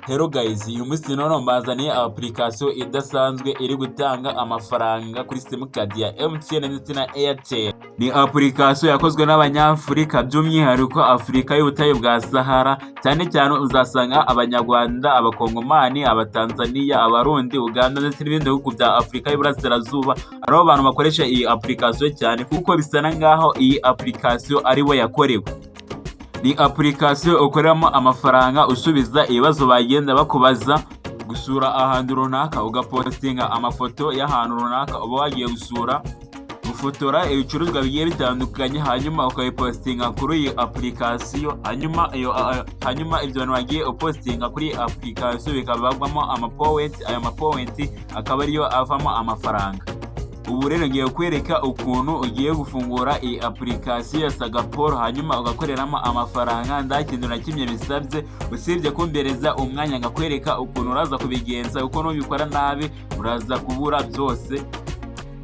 Hello guys, uyu munsi noneho mbazaniye application idasanzwe iri gutanga amafaranga kuri simukadi ya MTN ndetse na Airtel. Ni application yakozwe n'Abanyafurika, by'umwihariko Afurika y'ubutayu bwa Sahara, cyane cyane uzasanga Abanyarwanda, Abakongomani, Abatanzaniya, Abarundi, Uganda ndetse n'ibindi bihugu bya Afurika y'Iburasirazuba, aribo bantu bakoresha iyi application cyane, kuko bisa nkaho iyi application aribo yakorewe. Ni application ukoreramo amafaranga usubiza ibibazo bagenda bakubaza, gusura ahantu runaka ugapostinga amafoto y'ahantu runaka uba wagiye gusura, gufotora ibicuruzwa bigiye bitandukanye, hanyuma ukabipostinga kuri iyi application, hanyuma ibyo bintu wagiye upostinga kuri iyi application bikavamo amapoints. Ayo mapoints akaba ariyo avamo amafaranga. Ubu rero ngiye kwereka ukuntu ugiye gufungura iyi application ya Sagaporo, hanyuma ugakoreramo amafaranga. Nta kintu na kimwe bisabye usibye kumbereza umwanya ngakwereka ukuntu uraza kubigenza, kuko nubikora nabi uraza kubura byose.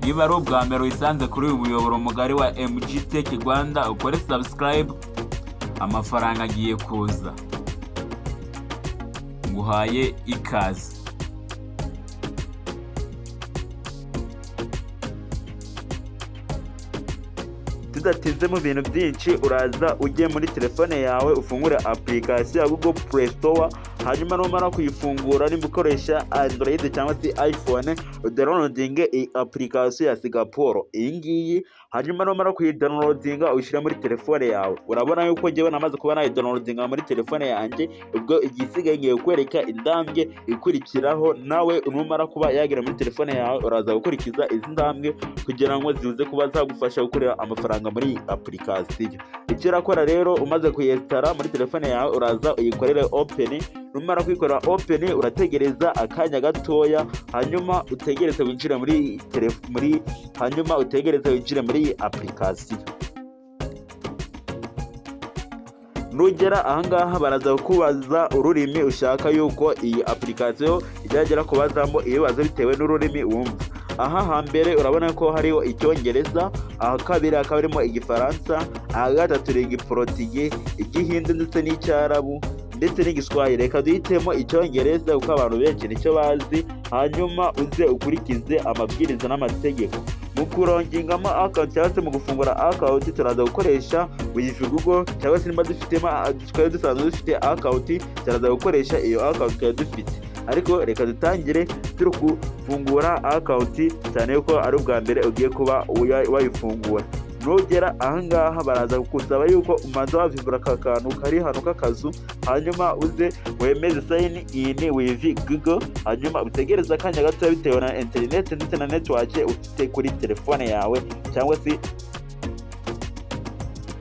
Niba ari ubwa mbere wisanze kuri uyu muyoboro mugari wa MG Tech Rwanda, ukore subscribe, amafaranga agiye kuza. Nguhaye ikaze. Tudatinze mu bintu byinshi, uraza ujye muri telefone yawe, ufungure application ya Google Play Store. Hanyuma numara kuyifungura, nimba ukoresha Android cyangwa se iPhone, udownloadinge iyi application ya Singapore iyi ngiyi. Hanyuma numara kuyidownloadinga, uyishyire muri telefone yawe. Urabona yuko njyewe namaze kuba nayidownloadinga muri telefone yanjye. Ubwo igisigaye, ngiye kukwereka intambwe ikurikiraho. Nawe numara kuba yagera muri telefone yawe, uraza gukurikiza izi ntambwe kugira ngo zize kuba zagufasha gukorera amafaranga muri iyi application. Icyo urakora rero, umaze kuyinstalla muri telefone yawe, uraza uyikorere open. Numara kuyikora open, urategereza akanya gatoya, hanyuma utegereze winjire muri muri hanyuma utegereze winjire muri iyi application. Nugera ahangaha, baraza kukubaza ururimi ushaka yuko iyi application izagera kubazamo ibibazo bitewe n'ururimi wumva. Aha hambere urabona ko hariho Icyongereza, aha kabiri hakaba harimo Igifaransa, aha gatatu ni Igiporotigi, Igihinde ndetse n'Icyarabu ndetse n'Igiswahili. Reka duhitemo Icyongereza kuko abantu benshi nicyo bazi. Hanyuma uze ukurikize amabwiriza n'amategeko. Mu kulogingamo account cyangwa se mu gufungura account, turaza gukoresha with Google, cyangwa se niba dufitemo, twari dusanzwe dufite account, turaza gukoresha iyo account twari dufite. Ariko reka dutangire turi gufungura account, cyane yuko ari ubwa mbere ugiye kuba wayifungura. Nugera ahangaha, baraza kukusaba yuko umanza wavivura aka kantu kari hano k'akazu, hanyuma uze wemeze sign in with Google, hanyuma utegereze akanya gato bitewe na interineti ndetse na network ufite kuri telefone yawe, cyangwa se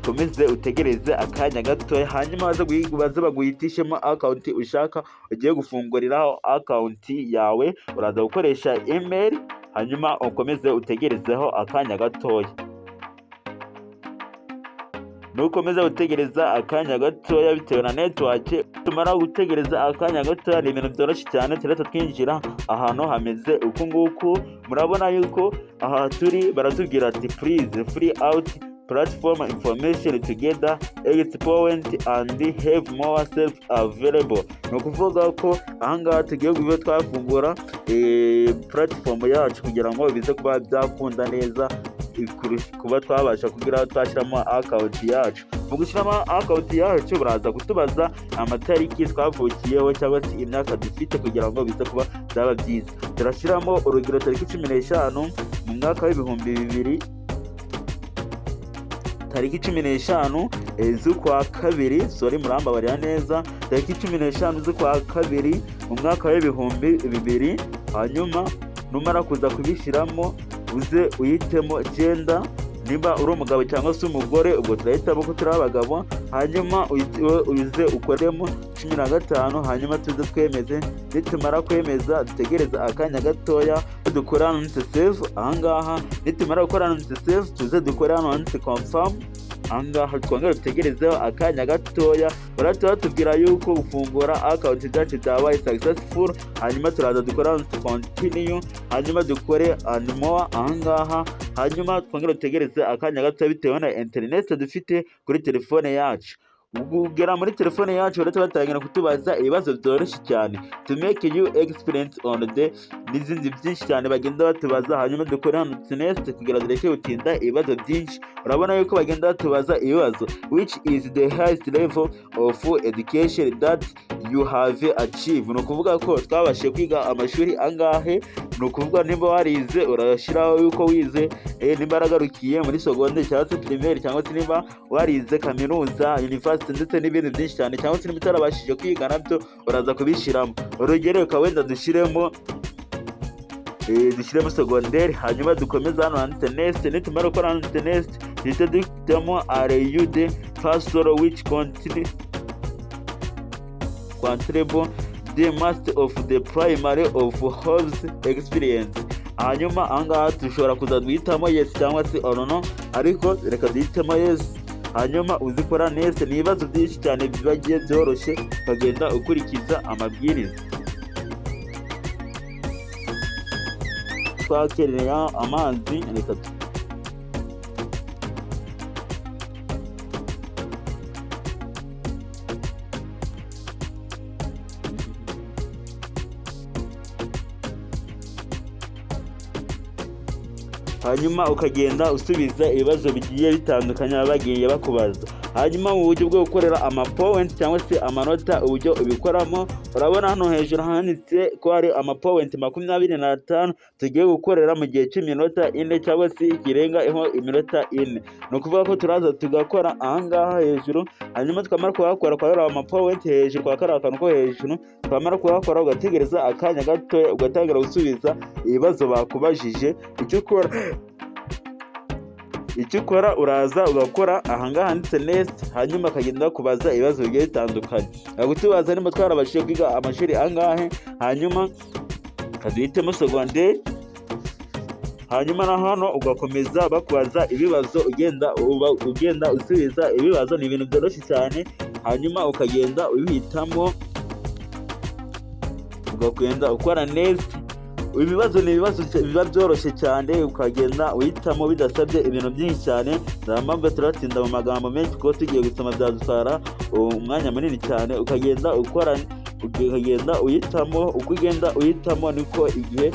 ukomeze utegereze akanya gatoya, hanyuma baze baguhitishemo account ushaka ugiye gufunguriraho account yawe. Uraza gukoresha email, hanyuma ukomeze utegerezeho akanya gatoya. Nukomeza gutegereza akanya gatoya bitewe na network, tumara gutegereza akanya gatoya, ni ibintu byoroshye cyane, turahita twinjira ahantu hameze uku nguku. Murabona yuko aha turi baratubwira ati: "Please fill out platform information together 8 point and have more self available." Ni ukuvuga ko ahangaha tugiye kuba twafungura platform yacu kugira ngo bize kuba byakunda neza kuba twabasha kugira twashyiramo account yacu. Mu gushyiramo account yacu, baraza kutubaza amatariki twavukiyeho cyangwa se imyaka dufite kugira ngo bize kuba byaba byiza. Turashyiramo urugero tariki 15 mu mwaka wa 2000, tariki 15 z'ukwa kabiri, sorry, murambabarira neza, tariki 15 z'ukwa kabiri mu mwaka wa 2000. Hanyuma numara kuza kubishyiramo, uze uhitemo gender, niba uri umugabo cyangwa se umugore. Ubwo turahitamo ko turi abagabo. Hanyuma uze ukoremo 15, hanyuma tuze twemeze. Nitumara kwemeza, dutegereze akanya gatoya, dukora hano handitse save ahangaha. Nitumara gukora hano handitse save, tuze dukore hano handitse confirm ahangaha, twongere dutegerezeho akanya gatoya. Barahita batubwira yuko gufungura account byacu byabaye successful. Hanyuma turaza dukore hano continue, hanyuma dukore more ahangaha, hanyuma twongere dutegereze akanya gato bitewe na interineti dufite kuri telefone yacu. Kugera muri telefone yacu, barahita batangira kutubaza ibibazo byoroshye cyane, to make you experience on the n'izindi byinshi cyane bagenda batubaza. Hanyuma dukore hano next kugira dureke gutinda ibibazo byinshi. Urabona yuko bagenda batubaza ibibazo: "Which is the highest level of education that you have achieved?" Ni ukuvuga ko twabashije kwiga amashuri angahe? Ni ukuvuga nimba warize, urashyiraho yuko wize, nimba waragarukiye muri secondaire cyangwa se primaire, cyangwa se niba warize kaminuza, university, ndetse n'ibindi byinshi cyane, cyangwa se niba utarabashije kwiga, nabyo uraza kubishyiramo. Urugero, reka wenda dushyiremo secondaire, hanyuma dukomeze hano handitse next. Nitumara gukora handitse next, duhite duhitamo "Are you the person which continue contribute the most of the primary of house experience?" Hanyuma ahangaha dushobora kuza duhitamo yes cyangwa se or no, ariko reka duhitemo yes. Hanyuma uzikora next. Ni ibibazo byinshi cyane bibagiye byoroshye, ukagenda ukurikiza amabwiriza. Twakerera amazi, reka hanyuma ukagenda usubiza ibibazo bigiye bitandukanye baba bagiye bakubaza. Hanyuma mu buryo bwo gukorera amapoint cyangwa se amanota, uburyo ubikoramo, urabona hano hejuru handitse ko hari amapoint 25 tugiye gukorera mu gihe cy'iminota 4 cyangwa se ikirenga iminota 4. Ni ukuvuga ko turaza tugakora ahangaha hejuru, hanyuma twamara kuhakora kwa ariya amapoint hejuru, kwa kariya kantu ko hejuru, twamara kuhakora ugategereza akanya gato, ugatangira gusubiza ibibazo bakubajije. Icyo ukora, uraza ugakora ahangaha handitse next, hanyuma akagenda bakubaza ibibazo bigiye bitandukanye. Bagutubaza niba twarabashije kwiga amashuri angahe, hanyuma kaduhitemo secondaire. Hanyuma na hano ugakomeza bakubaza ibibazo, ugenda usubiza ibibazo. Ni ibintu byoroshye cyane. Hanyuma ukagenda ubihitamo, ukagenda ukora next. Ibibazo ni ibibazo biba byoroshye cyane, ukagenda uhitamo bidasabye ibintu byinshi cyane. Nta mpamvu turatinda mu magambo menshi, kuko tugiye gusoma byadutwara umwanya munini cyane. Ukagenda ukora, ukagenda uhitamo. Uko ugenda uhitamo niko igihe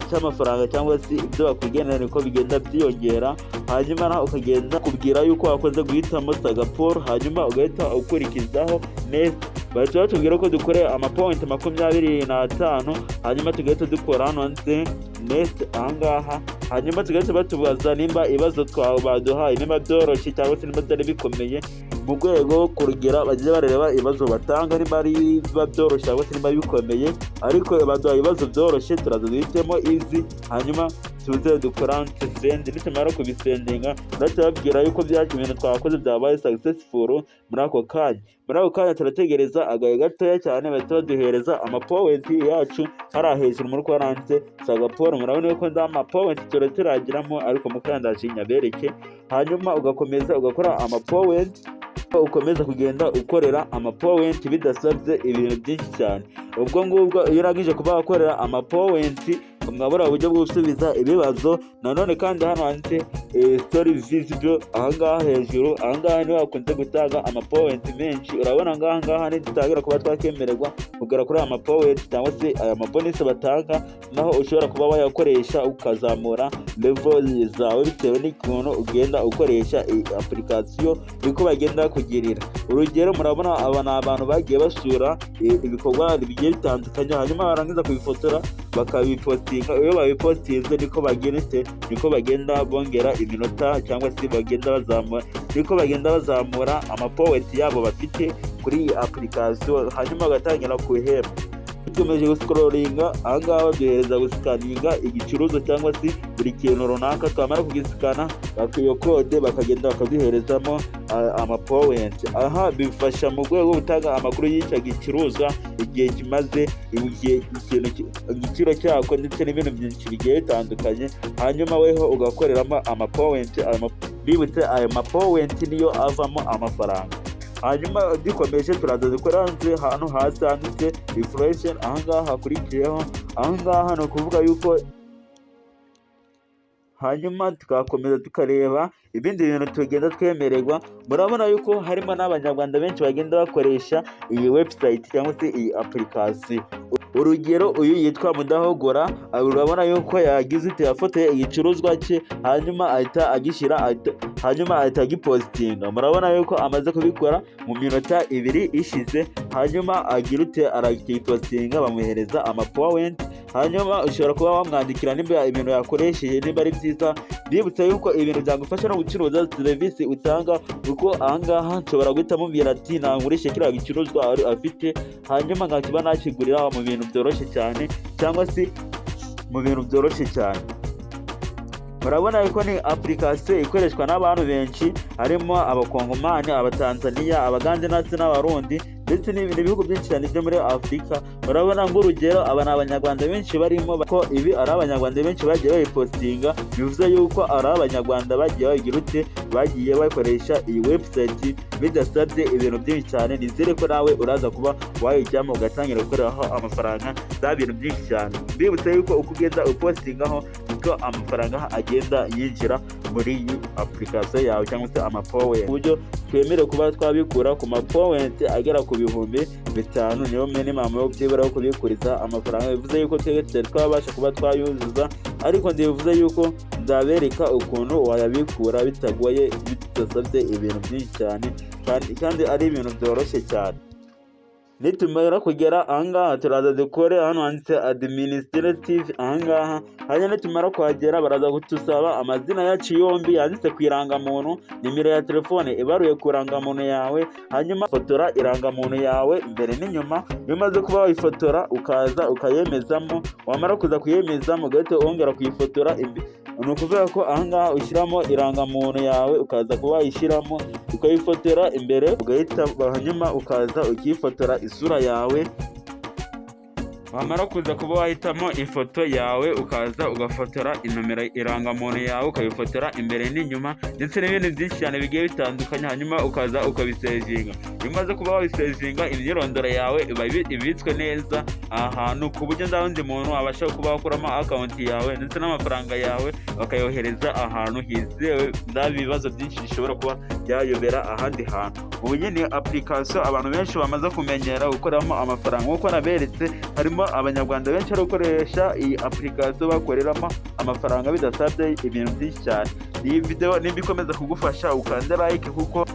cy'amafaranga cyangwa se ibyo bakugenera niko bigenda byiyongera. Hanyuma nawe ukagenda kubwira yuko wakoze guhitamo Singapore, hanyuma ugahita ukurikizaho next. Bahita batubwira ko dukoreye amapoint 25, hanyuma tugahita dukora hano handitse next ahangaha. Hanyuma tugahita batubaza nimba ibibazo twawe baduhaye nimba byoroshye cyangwa se nimba byari bikomeye, mu rwego kurugera bajye bareba ibibazo batanga nimba ari biba byoroshye cyangwa se nimba bikomeye. Ariko baduhaye ibibazo byoroshye, turaza duhitemo easy, hanyuma tuze dukora send. Nitumara kubisendinga, turahita babwira yuko byacu ibintu twakoze byabaye successful muri ako kanya. Muri ako kanya turategereza agahe gatoya cyane, bahita baduhereza amapoint yacu hariya hejuru muri ko handitse Singapore. Murabona ko nda amapoint turagiramo, ariko mukandaje nyabereke. Hanyuma ugakomeza ugakora amapoint, ukomeza kugenda ukorera amapoint bidasabye ibintu byinshi cyane. Ubwo ngubwo iyo urangije kuba wakorera amapoint, mwabura uburyo bwo gusubiza ibibazo. Nanone kandi hano handitse story visible ahangaha hejuru, ahangaha niho hakunze gutanga amapoint menshi. Urabona ngaha ngaha nidutangira kuba twakemererwa kugera kuri aya mapoint cyangwa se aya mabonus batanga, naho ushobora kuba wayakoresha ukazamura level zawe bitewe n'ukuntu ugenda ukoresha iyi application, niko bagenda bakugirira. Urugero, murabona aba ni abantu bagiye basura ibikorwa bigiye bitandukanye, hanyuma barangiza kubifotora bakabipostinga. Iyo babipostinze niko bagenetse, niko bagenda bongera iminota cyangwa se bagenda bazamura, niko bagenda bazamura amapoint yabo bafite kuri iyi application, hanyuma bagatangira kuhemba. Dukomeje guscrollinga, ahangaha baduhereza guscanninga igicuruzwa cyangwa se buri kintu runaka. Twamara kugiscana iyo code, bakagenda bakaduherezamo amapoint. Aha bifasha mu rwego rwo gutanga amakuru y'icyo gicuruzwa, igihe kimaze, igihe ikintu, igiciro cyako, ndetse n'ibintu byinshi bigiye bitandukanye. Hanyuma weho ugakoreramo amapoint. Bibutse, ayo mapoint niyo avamo amafaranga. Hanyuma dukomeje, turaza dukora hano hasi handitse refresh. Ahangaha hakurikiyeho, ahangaha ni ukuvuga yuko Hanyuma tugakomeza tukareba ibindi bintu tugenda twemererwa. Murabona yuko harimo n'Abanyarwanda benshi bagenda bakoresha iyi website cyangwa se iyi application. Urugero, uyu yitwa Mudahogora, urabona yuko yagize ute? Yafotoye igicuruzwa cye, hanyuma ahita agishyira, hanyuma ahita agipostinga. Murabona yuko amaze kubikora mu minota 2 ishize. Hanyuma agira ute? Aragipostinga, bamuhereza amapoint. Hanyuma ushobora kuba wamwandikira nimba ibintu yakoresheje nimba ari byiza. Bibutsa yuko ibintu byagufasha no gucuruza serivisi utanga, kuko ahangaha nshobora guhita mubwira ati nangurishe kiriya gicuruzwa afite, hanyuma nkakiba nakigurira mu bintu byoroshye cyane, cyangwa se mu bintu byoroshye cyane. Murabona yuko ni application ikoreshwa n'abantu benshi, harimo Abakongomani, Abatanzaniya, Abagande ndetse n'Abarundi, ndetse n'ibindi bihugu byinshi cyane byo muri Afurika. Murabona ng'urugero, aba ni Abanyarwanda benshi barimo, ko ibi ari Abanyarwanda benshi bagiye bayipostinga, bivuze yuko ari Abanyarwanda bagiye bagira ute? Bagiye bakoresha iyi website bidasabye ibintu byinshi cyane. Nizere ko nawe uraza kuba wayijyamo, ugatangira gukoreraho amafaranga za bintu byinshi cyane. Mbibutse yuko uko ugenda upostingaho, niko amafaranga agenda yinjira muri iyi application yawe, cyangwa se amapoint, ku buryo twemerewe kuba twabikura ku mapoint agera ku 5000. Niyo minimum yo byibura yo kubikuriza amafaranga. Bivuze yuko twebwe tutari twabasha kuba twayuzuza, ariko ndivuze yuko nzabereka ukuntu wayabikura bitagoye, bidasabye ibintu byinshi cyane, kandi ari ibintu byoroshye cyane. Nitumara kugera ahangaha, turaza dukore hano handitse administrative ahangaha. Hanyuma nitumara kuhagera, baraza kutusaba amazina yacu yombi yanditse ku irangamuntu, nimero ya telefone ibaruye ku irangamuntu yawe, hanyuma fotora irangamuntu yawe imbere n'inyuma. Iyo umaze kuba wayifotora, ukaza ukayemezamo. Wamara kuza kuyemezamo, ugahita wongera kuyifotora. Ni ukuvuga ko ahangaha ushyiramo irangamuntu yawe, ukaza kuba wayishyiramo, ukayifotora imbere, ugahita hanyuma ukaza ukifotora isura yawe. Wamara kuza kuba wahitamo ifoto yawe, ukaza ugafotora inomero irangamuntu yawe, ukayifotora imbere n'inyuma, ndetse n'ibindi byinshi cyane bigiye bitandukanye. Hanyuma ukaza ukabisavinga. Iyo umaze kuba wabisavinga, imyirondoro yawe iba ibitswe neza aha hantu, ku buryo nta wundi muntu wabasha kuba wakuramo account yawe ndetse n'amafaranga yawe, bakayohereza ahantu hizewe, nta bibazo byinshi bishobora kuba byayobera ahandi hantu. Ubu iyi ni application abantu benshi bamaze kumenyera gukoreramo amafaranga. Nk'uko naberetse, harimo Abanyarwanda benshi bari gukoresha iyi application bakoreramo amafaranga bidasabye ibintu byinshi cyane. Iyi video nimba ikomeza kugufasha, ukande like, kuko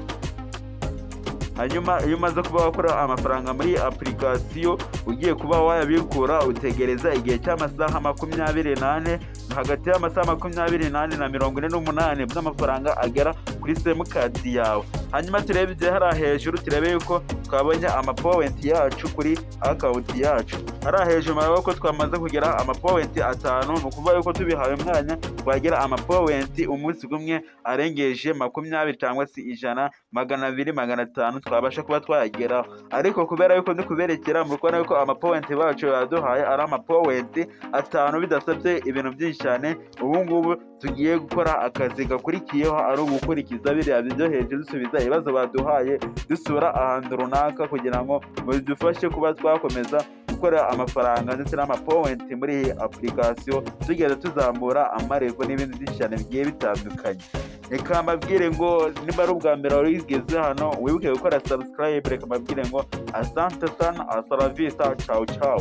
hanyuma iyo umaze kuba wakora amafaranga muri iyi application, ugiye kuba wayabikura, utegereza igihe cy'amasaha 24, hagati y'amasaha 24 na 48 bw'amafaranga agera kuri simukadi yawe. Hanyuma turebe ibyo hariya hejuru, turebe yuko twabonye amapoint yacu kuri account yacu. Hariya hejuru murabona ko twamaze kugera amapoint 5. Ni ukuvuga yuko tubihaye umwanya twagera amapoint umunsi umwe arengeje 20 cyangwa se 100, 200, 500, twabasha kuba twayageraho. Ariko kubera yuko ndi kuberekera, muri kubona yuko amapoint bacu baduhaye ari amapoint 5 bidasabye ibintu byinshi cyane. Ubu ngubu tugiye gukora akazi gakurikiyeho, ari ugukurikiza biriya byo hejuru, dusubiza ibibazo baduhaye, dusura ahantu runaka, kugira ngo bidufashe kuba twakomeza gukora amafaranga ndetse n'amapoint muri iyi application, tugenda tuzamura amalevel n'ibindi byinshi cyane bigiye bitandukanye. Reka mbabwire ngo niba ari ubwa mbere wari wigeze hano, wibuke gukora subscribe. Reka mbabwire ngo asante sana, hasta la vista, ciao ciao.